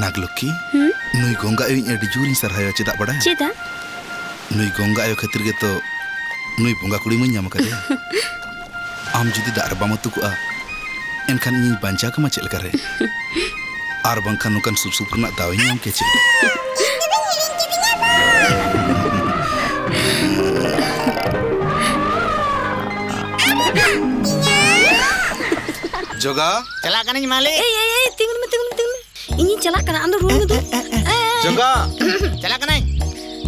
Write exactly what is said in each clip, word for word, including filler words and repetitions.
ᱱᱟᱜᱽᱞᱚᱠᱠᱷᱤ, ᱦᱩᱸ? ᱱᱩᱭ ᱜᱚᱝᱜᱟ ᱟᱭᱳᱧ ᱟᱹᱰᱤ ᱡᱳᱨᱤᱧ ᱥᱟᱨᱦᱟᱣᱮᱭᱟ᱾ ᱪᱮᱫᱟᱜ ᱵᱟᱲᱟᱭ? ᱪᱮᱫᱟᱜ? ᱱᱩᱭ ᱜᱚᱝᱜᱟ ᱟᱭᱳ ᱠᱷᱟᱹᱛᱤᱨ ᱜᱮᱛᱚ ᱱᱩᱭ ᱵᱚᱸᱜᱟ ᱠᱩᱲᱤ ᱢᱟᱹᱧ ᱧᱟᱢ ᱟᱠᱟᱫᱮᱭᱟ᱾ ᱟᱢ ᱡᱩᱫᱤ ᱫᱟᱜ ᱨᱮ ᱵᱟᱢ ᱟᱹᱛᱩ ᱠᱚᱜᱼᱟ, ᱮᱱᱠᱷᱟᱱ ᱤᱧᱤᱧ ᱵᱟᱧᱪᱟᱣ ᱠᱟᱢᱟ ᱪᱮᱫ ᱞᱮᱠᱟᱨᱮ? ᱟᱨ ᱵᱟᱝᱠᱷᱟᱱ ᱱᱚᱝᱠᱟᱱ ᱥᱩᱨ ᱥᱩᱯᱩᱨ ᱨᱮᱱᱟᱜ ᱫᱟᱣ ᱤᱧ ᱧᱟᱢ ᱠᱮᱭᱟ ᱪᱮᱫ? ᱡᱚᱜᱟ᱾ ᱪᱟᱞᱟᱜ ᱠᱟᱹᱱᱟᱹᱧ ᱢᱟᱹᱞᱤᱠ᱾ ᱮᱭ, ᱮᱭ, ᱮᱭ, ᱛᱤᱸᱜᱩᱱ ᱢᱮ, ᱛᱤᱸᱜᱩᱱ ᱢᱮ, ᱛᱤᱸᱜᱩᱱ ᱢᱮ᱾ ᱤᱧᱤᱧ ᱪᱟᱞᱟᱜ ᱠᱟᱱᱟ, ᱟᱢ ᱫᱚ ᱨᱩᱣᱟᱹᱲ ᱢᱮ ᱫᱩ᱾ ᱮ, ᱮ, ᱮ, ᱮ᱾ ᱮ, ᱮ᱾ ᱡᱚᱜᱟ᱾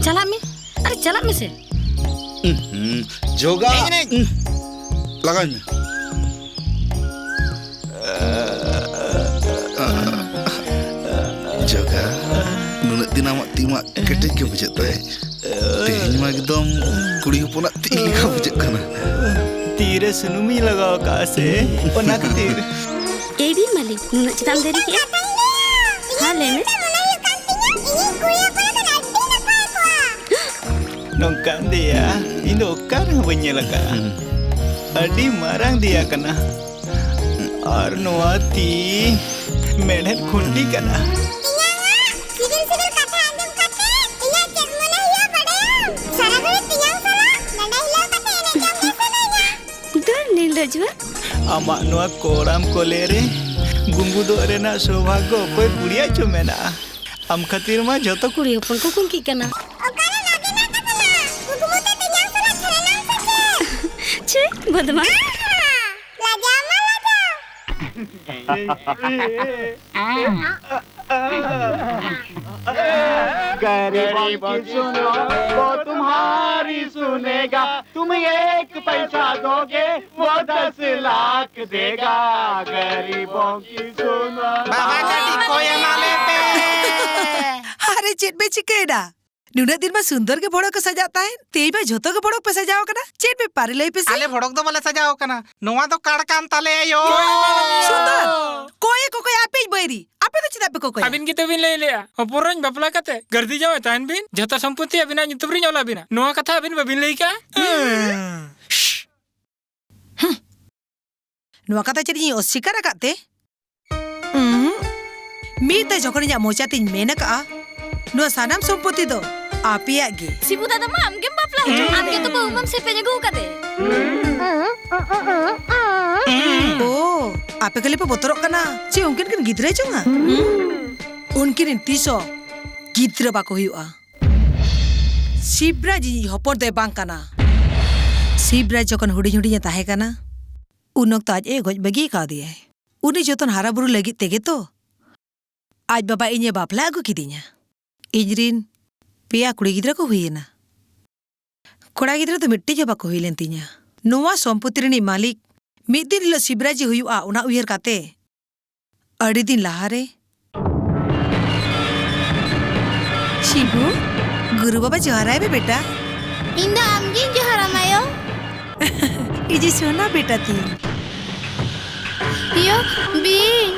ᱪᱟᱞᱟᱜ ᱢᱮ᱾ ᱟᱨᱮ, ᱪᱟᱞᱟᱜ ᱢᱮᱥᱮ᱾ ᱩᱸᱦᱩᱸ, ᱡᱚᱜᱟ᱾ ᱦᱮᱡ ᱮᱱᱟᱹᱧ᱾ ᱩᱸᱦ, ᱞᱟᱜᱟᱣᱤᱧ ᱢᱮ᱾ ᱡᱚᱜᱟ, ᱱᱩᱱᱟᱹᱜ ᱫᱤᱱ ᱟᱢᱟᱜ ᱛᱤ ᱢᱟ ᱠᱮᱴᱮᱡ ᱜᱮ ᱵᱩᱡᱷᱟᱹᱜ ᱛᱟᱦᱮᱸᱫ᱾ ᱛᱮᱦᱮᱧ ᱢᱟ ᱮᱠᱫᱚᱢ ᱠᱩᱲᱤ ᱦᱚᱯᱚᱱᱟᱜ ᱛᱤ ᱞᱮᱠᱟ ᱵᱩᱡᱷᱟᱹᱜ ᱠᱟᱱᱟ᱾ ᱛᱤᱨᱮ ᱥᱩᱱᱩᱢᱤᱧ ᱞᱟᱜᱟᱣ ᱟᱠᱟᱫᱼᱟ ᱥᱮ, ᱚᱱᱟ ᱠᱷᱟᱹᱛᱤᱨ᱾ ᱮᱭ ᱵᱤᱱ ᱢᱟᱹᱞᱤᱠ, ᱱᱩᱱᱟᱹᱜ ᱪᱮᱫᱟᱜ ᱮᱢ ᱫᱮᱨᱤ ᱠᱮᱫᱼᱟ? ᱦᱮᱸ, ᱞᱟᱹᱭ ᱢᱮ᱾ ᱱᱚᱝᱠᱟᱱ ᱫᱮᱭᱟ ᱤᱧ ᱫᱚ ᱚᱠᱟ ᱨᱮᱦᱚᱸ ᱵᱟᱹᱧ ᱧᱮᱞ ᱟᱠᱟᱫᱼᱟ᱾ ᱟᱹᱰᱤ ᱢᱟᱨᱟᱝ ᱫᱮᱭᱟ ᱠᱟᱱᱟ᱾ ᱟᱨ ᱱᱚᱣᱟ ᱛᱤ ᱢᱮᱲᱦᱮᱫ ᱠᱷᱩᱱᱴᱤ ᱠᱟᱱᱟ᱾ ᱛᱮᱧᱟᱝᱟᱜ ᱥᱤᱵᱤᱞ ᱥᱤᱵᱤᱞ ᱠᱟᱛᱷᱟ ᱟᱸᱡᱚᱢ ᱠᱟᱛᱮ ᱤᱧᱟᱹᱜ ᱪᱮᱫ ᱢᱚᱱᱮ ᱦᱩᱭᱩᱜᱼᱟ ᱵᱟᱰᱟᱭᱟᱢ? ᱥᱟᱨᱟ ᱜᱷᱟᱹᱲᱤᱡ ᱛᱮᱧᱟᱝ ᱥᱟᱞᱟᱜ ᱰᱟᱸᱰᱟ ᱦᱤᱞᱟᱹᱣ ᱠᱟᱛᱮ ᱮᱱᱮᱡ ᱡᱚᱝ ᱜᱮ ᱥᱟᱱᱟᱧᱟ᱾ ᱫᱟᱹᱲ ᱱᱤᱞᱟᱹᱡᱩᱜ᱾ ᱟᱢᱟᱜ ᱱᱚᱣᱟ ᱠᱚᱲᱟᱢ ᱠᱚᱞᱮ ᱨᱮ ᱜᱩᱸᱜᱩ ᱫᱚᱜ ᱨᱮᱱᱟᱜ ᱥᱳᱵᱷᱟᱜᱽᱜᱚ ᱚᱠᱚᱭ ᱠᱩᱲᱤᱭᱟᱜ ᱪᱚ ᱢᱮᱱᱟᱜᱼᱟ? ᱟᱢ ᱠᱷᱟᱹᱛᱤᱨ ᱢᱟ ᱡᱷᱚᱛᱚ ᱠᱩᱲᱤ ᱦᱚᱯᱚᱱ ᱠᱚ ᱠᱩᱝᱠᱤᱜ ᱠᱟᱱᱟ᱾ ᱚᱠᱟᱨᱮ ᱱᱟᱜᱤᱱᱟ ᱛᱟᱵᱚᱱᱟ? ᱠᱩᱠᱢᱩ ᱛᱮ ᱛᱮᱧᱟᱝ ᱥᱟᱞᱟᱜ ᱠᱷᱮᱞᱮᱱᱟᱢ ᱥᱮ ᱪᱮᱫ? ᱪᱷᱤ, ᱵᱚᱫᱢᱟᱥ᱾ ᱞᱟᱡᱟᱣ ᱢᱟ ᱞᱟᱡᱟᱣ᱾ गरीबों की सुनो, वो तुम्हारी सुनेगा। तुम एक पैसा दोगे, वो दस लाख देगा। गरीबों की सुनो। ᱵᱟᱵᱟ, ᱠᱟᱹᱴᱤᱡ ᱠᱚᱭ ᱮᱢᱟ ᱞᱮ ᱯᱮ᱾ ᱟᱨᱮ, ᱪᱮᱫ ᱯᱮ ᱪᱤᱠᱟᱹᱭᱮᱫᱟ? ᱱᱩᱱᱟᱹᱜ ᱫᱤᱱ ᱢᱟ ᱥᱩᱱᱫᱚᱨ ᱜᱮ ᱵᱷᱚᱲᱚᱠ ᱠᱚ ᱥᱟᱡᱟᱜ ᱛᱟᱦᱮᱸᱫ, ᱛᱮᱦᱮᱧ ᱢᱟ ᱡᱷᱚᱛᱚ ᱜᱮ ᱵᱷᱚᱲᱚᱠ ᱯᱮ ᱥᱟᱡᱟᱣ ᱟᱠᱟᱱᱟ᱾ ᱪᱮᱫ ᱵᱮᱯᱟᱨ, ᱞᱟᱹᱭ ᱯᱮ ᱥᱮ? ᱟᱞᱮ ᱵᱷᱚᱲᱚᱠ ᱫᱚ ᱵᱟᱞᱮ ᱥᱟᱡᱟᱣ ᱟᱠᱟᱱᱟ, ᱱᱚᱣᱟ ᱫᱚ ᱠᱟᱲ ᱠᱟᱱ ᱛᱟᱞᱮᱭᱟ ᱭᱳ᱾ ᱥᱩᱱᱫᱚᱨ, ᱠᱚᱭᱮ ᱠᱚᱠᱚᱭ ᱟᱯᱮᱭᱤᱡ ᱵᱟᱹᱭᱨᱤ, ᱟᱯᱮ ᱫᱚ ᱪᱮᱫᱟᱜ ᱯᱮ ᱠᱚᱠᱚᱭᱟ? ᱟᱹᱵᱤᱱ ᱜᱮᱛᱚ ᱵᱤᱱ ᱞᱟᱹᱭ ᱞᱮᱜᱼᱟ, ᱦᱚᱯᱚᱱ ᱮᱨᱟᱧ ᱵᱟᱯᱞᱟ ᱠᱟᱛᱮ ᱜᱟᱹᱨᱫᱤ ᱡᱟᱶᱟᱭ ᱛᱟᱦᱮᱱ ᱵᱤᱱ, ᱡᱷᱚᱛᱚ ᱥᱚᱢᱯᱚᱛᱤ ᱟᱹᱵᱤᱱᱟᱜ ᱧᱩᱛᱩᱢ ᱨᱤᱧ ᱚᱞ ᱟᱹᱵᱤᱱᱟ᱾ ᱱᱚᱣᱟ ᱠᱟᱛᱷᱟ ᱟᱹᱵᱤᱱ ᱵᱟᱹᱵᱤᱱ ᱞᱟᱹᱭ ᱠᱟᱜᱼᱟ? ᱱᱚᱣᱟ ᱠᱟᱛᱷᱟ ᱪᱮᱫ ᱤᱧ ᱚᱥᱥᱤᱠᱟᱨ ᱟᱠᱟᱫ ᱛᱮ? ᱩᱸᱦᱩᱸ᱾ ᱢᱤᱫ ᱫᱷᱟᱣ ᱡᱚᱠᱷᱚᱱ ᱤᱧᱟᱜ ᱢᱚᱪᱟ ᱛᱤᱧ ᱢᱮᱱ ᱟᱠᱟᱜᱼᱟ, ᱱᱚᱣᱟ ᱥᱟᱱᱟᱢ ᱥᱚᱢᱯᱚᱛᱤ ᱫᱚ ᱟᱯᱮᱭᱟᱜ ᱜᱮ᱾ ᱥᱤᱵᱩ ᱫᱟᱫᱟ ᱢᱟ ᱟᱢᱜᱮᱢ ᱵᱟᱯᱞᱟ ᱦᱚᱪᱚ, ᱟᱢ ᱜᱮᱛᱚ ᱵᱟᱹᱦᱩ ᱢᱟᱢ ᱥᱮᱯᱮᱧ ᱟᱹᱜᱩ ᱟᱠᱟᱫᱮ᱾ ᱳ, ᱟᱯᱮ ᱠᱷᱟᱹᱞᱤ ᱯᱮ ᱵᱚᱛᱚᱨᱚᱜ ᱠᱟᱱᱟ ᱡᱮ ᱩᱱᱠᱤᱱ ᱠᱤᱱ ᱜᱤᱫᱽᱨᱟᱹ ᱡᱚᱝᱟ? ᱩᱱᱠᱤᱱ ᱨᱤᱱ ᱛᱤᱥ ᱦᱚᱸ ᱜᱤᱫᱽᱨᱟᱹ ᱵᱟᱠᱚ ᱦᱩᱭᱩᱜᱼᱟ᱾ ᱥᱤᱵᱨᱟᱡᱽ ᱤᱧᱤᱡ ᱦᱚᱯᱚᱱ ᱫᱚᱭ ᱵᱟᱝ ᱠᱟᱱᱟ᱾ ᱥᱤᱵᱨᱟᱡᱽ ᱡᱚᱠᱷᱚᱱ ᱦᱩᱰᱤᱧ ᱦᱩᱰᱤᱧ ᱮ ᱛᱟᱦᱮᱸ ᱠᱟᱱᱟ, ᱩᱱ ᱚᱠᱛᱚ ᱟᱡ ᱮ ᱜᱚᱡ ᱵᱟᱹᱜᱤ ᱠᱟᱣᱫᱮᱭᱟᱭ᱾ ᱩᱱᱤ ᱡᱚᱛᱚᱱ ᱦᱟᱨᱟ ᱵᱩᱨᱩ ᱞᱟᱹᱜᱤᱫ ᱛᱮᱜᱮ ᱛᱚ ᱟᱡ ᱵᱟᱵᱟ ᱤᱧᱮ ᱵᱟᱯᱞᱟ ᱟᱹᱜᱩ ᱠᱤᱫᱤᱧᱟ᱾ ᱤᱧ ᱨᱤᱱ ᱯᱮᱭᱟ ᱠᱩᱲᱤ ᱜᱤᱫᱽᱨᱟᱹ ᱠᱚ ᱦᱩᱭ ᱮᱱᱟ᱾ ᱠᱚᱲᱟ ᱜᱤᱫᱽᱨᱟᱹ ᱫᱚ ᱢᱤᱫᱴᱤᱡ ᱦᱚᱸ ᱵᱟᱠᱚ ᱦᱩᱭ ᱞᱮᱱ ᱛᱤᱧᱟ᱾ ᱱᱚᱣᱟ ᱥᱚᱢᱯᱚᱛᱤ ᱨᱤᱱᱤᱡ ᱢᱟᱹᱞᱤᱠ ᱢᱤᱫ ᱫᱤᱱ ᱦᱤᱞᱳᱜ ᱥᱤᱵᱨᱟᱡᱽ ᱮ ᱦᱩᱭᱩᱜᱼᱟ, ᱚᱱᱟ ᱩᱭᱦᱟᱹᱨ ᱠᱟᱛᱮ ᱟᱹᱰᱤ ᱫᱤᱱ ᱞᱟᱦᱟᱨᱮ᱾ ᱥᱤᱵᱩ, ᱜᱩᱨᱩ ᱵᱟᱵᱟ ᱡᱚᱦᱟᱨᱟᱭ ᱢᱮ ᱵᱮᱴᱟ᱾ ᱤᱧ ᱫᱚ ᱟᱢᱜᱤᱧ ᱡᱚᱦᱟᱨᱟᱢᱟ ᱭᱳ᱾ ᱤᱧᱤᱡ ᱥᱳᱱᱟ ᱵᱮᱴᱟ ᱛᱤᱧ᱾ ᱭᱳ, ᱵᱤᱧ᱾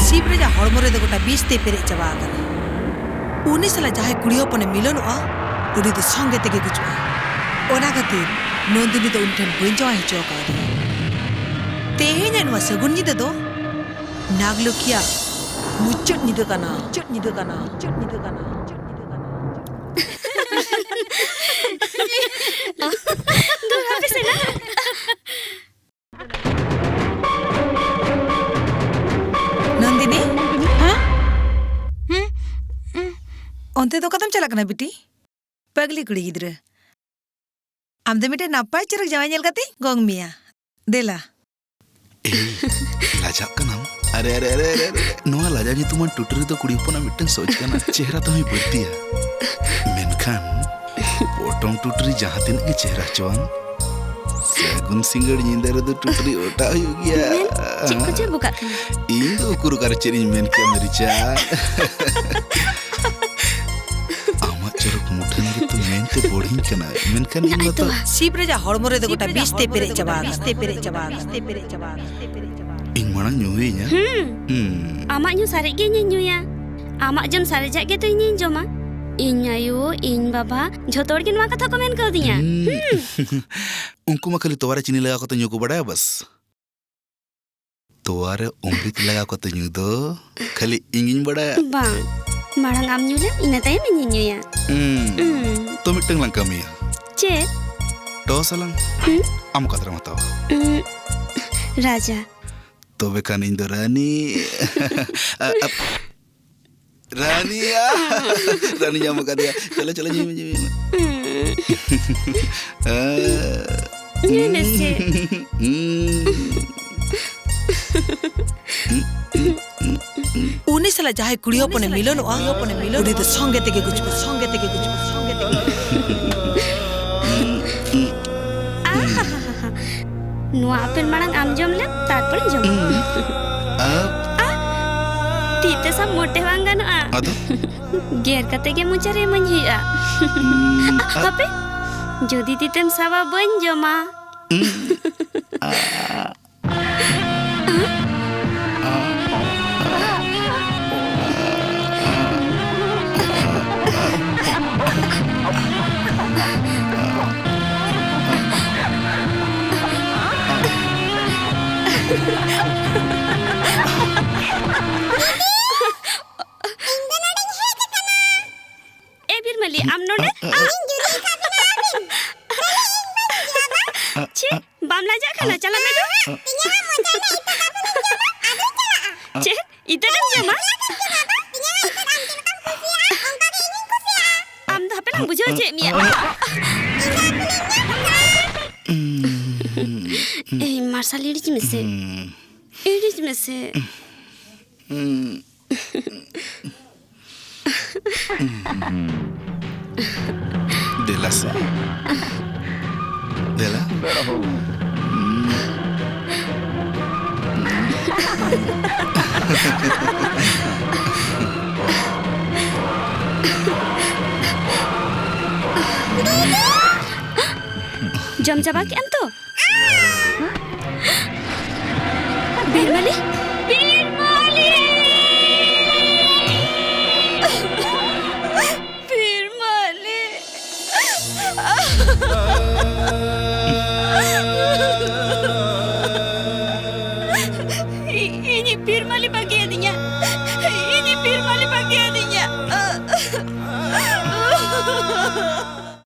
ᱥᱤᱵ ᱨᱟᱡᱟ ᱦᱚᱲᱢᱚ ᱨᱮᱫᱚ ᱜᱚᱴᱟ ᱵᱤᱥ ᱛᱮ ᱯᱮᱨᱮᱡ ᱪᱟᱵᱟ ᱟᱠᱟᱱᱟ᱾ ᱩᱱᱤ ᱥᱟᱞᱟᱜ ᱡᱟᱦᱟᱸᱭ ᱠᱩᱲᱤ ᱦᱚᱯᱚᱱᱮ ᱢᱤᱞᱚᱱᱚᱜᱼᱟ, ᱩᱱᱤ ᱫᱚ ᱥᱚᱸᱜᱮ ᱛᱮᱜᱮ ᱜᱩᱡᱩᱜᱼᱟᱭ᱾ ᱚᱱᱟ ᱠᱷᱟᱹᱛᱤᱨ ᱱᱚᱱᱫᱤᱱᱤ ᱫᱚ ᱩᱱᱤ ᱴᱷᱮᱱ ᱵᱟᱹᱧ ᱡᱟᱶᱟᱭ ᱦᱚᱪᱚ ᱟᱠᱟᱣᱫᱮᱭᱟ᱾ ᱛᱮᱦᱮᱧᱟᱜ ᱱᱚᱣᱟ ᱥᱟᱹᱜᱩᱱ ᱧᱤᱫᱟᱹ ᱫᱚ ᱱᱟᱜᱽᱞᱚᱠᱷᱤᱭᱟᱜ ᱢᱩᱪᱟᱹᱫ ᱧᱤᱫᱟᱹ ᱠᱟᱱᱟ᱾ ᱢᱩᱪᱟᱹᱫ ᱧᱤᱫᱟᱹ ᱠᱟᱱᱟ᱾ ᱢᱩᱪᱟᱹᱫ ᱧᱤᱫᱟᱹ ᱠᱟᱱᱟ᱾ ᱢᱩᱪᱟᱹᱫ ᱧᱤᱫᱟᱹ ᱠᱟᱱᱟ᱾ ᱫᱩ ᱦᱟᱯᱮ ᱥᱮ ᱱᱟ᱾ ᱱᱚᱱᱫᱤᱱᱤ? ᱦᱮᱸ? ᱦᱩᱸ? ᱚᱱᱛᱮ ᱫᱚ ᱚᱠᱟᱛᱮᱢ ᱪᱟᱞᱟᱜ ᱠᱟᱱᱟ ᱵᱤᱴᱤ? ᱯᱟᱜᱽᱞᱤ ᱠᱩᱲᱤ ᱜᱤᱫᱽᱨᱟᱹ, ᱟᱢ ᱫᱚ ᱢᱤᱫᱴᱮᱱ ᱱᱟᱯᱟᱭ ᱪᱚᱨᱚᱠ ᱡᱟᱶᱟᱭ ᱧᱮᱞ ᱠᱟᱛᱮᱧ ᱜᱚᱝ ᱢᱮᱭᱟ᱾ ᱫᱮᱞᱟ᱾ ᱮᱭ, ᱞᱟᱡᱟᱜ ᱠᱟᱱᱟᱢ? ᱟᱨᱮ, ᱟᱨᱮ, ᱟᱨᱮ, ᱟᱨᱮ, ᱟᱨᱮ, ᱱᱚᱣᱟ ᱞᱟᱡᱟᱣ ᱧᱩᱛᱩᱢᱟᱱ ᱴᱩᱴᱨᱤ ᱫᱚ ᱠᱩᱲᱤ ᱦᱚᱯᱚᱱᱟᱜ ᱢᱤᱫᱴᱟᱝ ᱥᱚᱡ ᱠᱟᱱᱟ᱾ ᱪᱮᱦᱨᱟ ᱛᱟᱢ ᱵᱟᱹᱲᱛᱤᱭᱟ᱾ ᱢᱮᱱᱠᱷᱟᱱ ᱯᱚᱴᱚᱢ ᱴᱩᱴᱨᱤ ᱡᱟᱦᱟᱸ ᱛᱤᱱᱟᱹᱜ ᱜᱮ ᱪᱮᱦᱨᱟ ᱦᱚᱪᱚᱣᱟᱱ, ᱥᱟᱹᱜᱩᱱ ᱥᱤᱸᱜᱟᱹᱲ ᱧᱤᱫᱟᱹ ᱨᱮᱫᱚ ᱴᱩᱴᱨᱤ ᱚᱴᱟᱜ ᱦᱩᱭᱩᱜ ᱜᱮᱭᱟ᱾ ᱢᱮᱱ, ᱪᱮᱫ ᱠᱚ ᱪᱮᱫ ᱵᱚᱠᱟᱜ ᱠᱟᱱᱟ? ᱤᱧ ᱫᱚ ᱩᱠᱩᱨ ᱚᱠᱟᱨᱮ ᱪᱮᱫ ᱤᱧ ᱢᱮᱱ ᱠᱮᱭᱟ, ᱢᱮᱨᱤᱪᱟ᱾ ᱟᱢᱟᱜ ᱪᱚᱨᱚᱠ ᱢᱩᱴᱷᱟᱹᱱ ᱜᱮᱛᱚ ᱢᱮᱱᱛᱮ ᱵᱚᱲᱦᱤᱧ ᱠᱟᱱᱟ, ᱢᱮᱱᱠᱷᱟᱱ ᱤᱧ ᱢᱟᱛᱚ ᱥᱤᱵ ᱨᱮ ᱡᱟ ᱦᱚᱲᱢᱚ ᱨᱮᱫᱚ ᱜᱚᱴᱟ ᱵᱤᱥ ᱛᱮ ᱯᱮᱨᱮᱡ ᱪᱟᱵᱟ ᱟᱠᱟᱱᱟ᱾ ᱤᱧ ᱢᱟᱲᱟᱝ ᱧᱩᱭᱟᱹᱧᱟ? ᱦᱩᱸ᱾ ᱦᱩᱸ᱾ ᱟᱢᱟᱜ ᱧᱩ ᱥᱟᱨᱮᱡ ᱜᱮ ᱤᱧᱤᱧ ᱧᱩᱭᱟ᱾ ᱟᱢᱟᱜ ᱡᱚᱢ ᱥᱟᱨᱮᱡᱟᱜ ᱜᱮᱛᱚ ᱤᱧᱤᱧ ᱡᱚᱢᱟ᱾ ᱤᱧ ᱟᱭᱳ, ᱤᱧ ᱵᱟᱵᱟ, ᱡᱷᱚᱛᱚ ᱦᱚᱲ ᱜᱮ ᱱᱚᱣᱟ ᱠᱟᱛᱷᱟ ᱠᱚ ᱢᱮᱱ ᱠᱟᱣᱫᱤᱧᱟ᱾ ᱦᱩᱸ᱾ ᱦᱩᱸ᱾ ᱩᱱᱠᱩ ᱢᱟ ᱠᱷᱟᱹᱞᱤ ᱛᱚᱣᱟ ᱨᱮ ᱪᱤᱱᱤ ᱞᱟᱜᱟᱣ ᱠᱟᱛᱮ ᱧᱩ ᱠᱚ ᱵᱟᱲᱟᱭᱟ, ᱵᱟᱥ᱾ ᱛᱚᱣᱟ ᱨᱮ ᱚᱢᱨᱤᱛ ᱞᱟᱜᱟᱣ ᱠᱟᱛᱮ ᱧᱩ ᱫᱚ ᱠᱷᱟᱹᱞᱤ ᱤᱧᱤᱧ ᱵᱟᱲᱟᱭᱟ᱾ ᱵᱟᱝ, ᱢᱟᱲᱟᱝ ᱟᱢ ᱧᱩ ᱞᱮᱢ, ᱤᱱᱟᱹ ᱛᱟᱭᱚᱢ ᱤᱧᱤᱧ ᱧᱩᱭᱟ᱾ ᱦᱩᱸ᱾ ᱦᱩᱸ᱾ ᱛᱚ ᱢᱤᱫᱴᱟᱝ ᱞᱟᱝ ᱠᱟᱹᱢᱤᱭᱟ᱾ ᱪᱮᱫ? ᱴᱚᱥ ᱟᱞᱟᱝ᱾ ᱦᱩᱸ? ᱟᱢ ᱚᱠᱟᱛᱮᱢ ᱦᱟᱛᱟᱣᱟ? ᱩᱸ, ᱨᱟᱡᱟ᱾ ᱛᱚᱵᱮ ᱠᱷᱟᱱ ᱤᱧ ᱫᱚ ᱨᱟᱱᱤ᱾ ᱟ, ᱟ, ᱨᱟᱱᱤᱭᱟ᱾ ᱨᱟᱱᱤ ᱧᱟᱢ ᱟᱠᱟᱫᱮᱭᱟ᱾ ᱪᱚᱞᱚ, ᱪᱚᱞᱚ, ᱧᱩᱭ ᱢᱮ, ᱧᱩᱭ ᱢᱮ, ᱧᱩᱭ ᱢᱮ᱾ ᱦᱩᱸ᱾ ᱟ, ᱧᱩᱭ ᱢᱮᱥᱮ᱾ ᱦᱩᱸ᱾ ᱩᱱᱤ ᱥᱟᱞᱟᱜ ᱡᱟᱦᱟᱸᱭ ᱠᱩᱲᱤ ᱦᱚᱯᱚᱱᱮ ᱢᱤᱞᱚᱱᱚᱜᱼᱟ, ᱩᱱᱤ ᱫᱚ ᱥᱚᱸᱜᱮ ᱛᱮᱜᱮ ᱜᱩᱡᱩᱜᱼᱟ, ᱥᱚᱸᱜᱮ ᱛᱮᱜᱮ ᱜᱩᱡᱩᱜᱼᱟ, ᱥᱚᱸᱜᱮ ᱛᱮᱜᱮ ᱜᱩᱡᱩᱜᱼᱟ᱾ ᱟᱦᱟᱦᱟᱦᱟ᱾ ᱱᱚᱣᱟ ᱟᱯᱮᱞ ᱢᱟᱲᱟᱝ ᱟᱢ ᱡᱚᱢ ᱞᱮᱢ, ᱛᱟᱨᱯᱚᱨᱮᱧ ᱡᱚᱢᱟ᱾ ᱟᱯ᱾ ᱟ, ᱛᱤ ᱛᱮ ᱥᱟᱵ ᱢᱚᱴᱮ ᱵᱟᱝ ᱜᱟᱱᱚᱜᱼᱟ᱾ ᱟᱫᱚ? ᱜᱮᱨ ᱠᱟᱛᱮ ᱜᱮ ᱢᱚᱪᱟ ᱨᱮ ᱮᱢᱟᱹᱧ ᱦᱩᱭᱩᱜᱼᱟ᱾ ᱩᱸ, ᱟ- ᱦᱟᱯᱮ, ᱡᱩᱫᱤ ᱛᱤ ᱛᱮᱢ ᱥᱟᱵᱟ, ᱵᱟᱹᱧ ᱡᱚᱢᱟ᱾ ᱩᱸ, ᱟ- ᱮ ᱵᱤᱨᱢᱟᱹᱞᱤ, ᱟᱢ ᱱᱚᱰᱮ? ᱤᱧ ᱡᱩᱨᱤ ᱟᱠᱟᱫ ᱵᱮᱱᱟ ᱟᱹᱵᱤᱱ᱾ ᱠᱷᱟᱹᱞᱤ ᱤᱧ ᱵᱟᱹᱧ ᱤᱫᱤᱭᱟ ᱵᱟᱝ? ᱪᱮᱫ? ᱵᱟᱢ ᱞᱟᱡᱟᱜ ᱠᱟᱱᱟ? ᱪᱟᱞᱟᱜ ᱢᱮ ᱫᱩ᱾ ᱤᱧᱟᱹᱜ ᱦᱚᱸ ᱢᱚᱪᱟ ᱨᱮᱱᱟᱜ ᱤᱛᱟᱹ ᱛᱟᱵᱮᱱ ᱤᱧ ᱡᱚᱢᱟ, ᱟᱫᱚᱧ ᱪᱟᱞᱟᱜᱼᱟ᱾ ᱪᱮᱫ? ᱤᱛᱟᱹ ᱫᱚᱢ ᱡᱚᱢᱟ? ᱤᱧᱟᱹᱜ ᱦᱚᱸ ᱤᱛᱟᱹ ᱟᱢ ᱪᱮᱫ ᱞᱮᱠᱟᱢ ᱠᱩᱥᱤᱭᱟᱜᱼᱟ, ᱚᱱᱠᱟ ᱜᱮ ᱤᱧ ᱵᱩᱡᱷᱟᱹᱣ ᱦᱚᱪᱚᱭᱮᱫ ᱢᱮᱭᱟ᱾ ᱮᱭ, ᱢᱟᱨᱥᱟᱞ, ᱤᱲᱤᱡ ᱢᱮᱥᱮ᱾ ᱤᱲᱤᱡ ᱢᱮᱥᱮ᱾ ᱫᱮᱞᱟ ᱥᱮ᱾ ᱫᱮᱞᱟ᱾ ᱡᱚᱢ ᱪᱟᱵᱟ ᱠᱮᱫ ᱟᱢ ᱛᱚ? ᱵᱤᱨᱢᱟᱹᱞᱤ?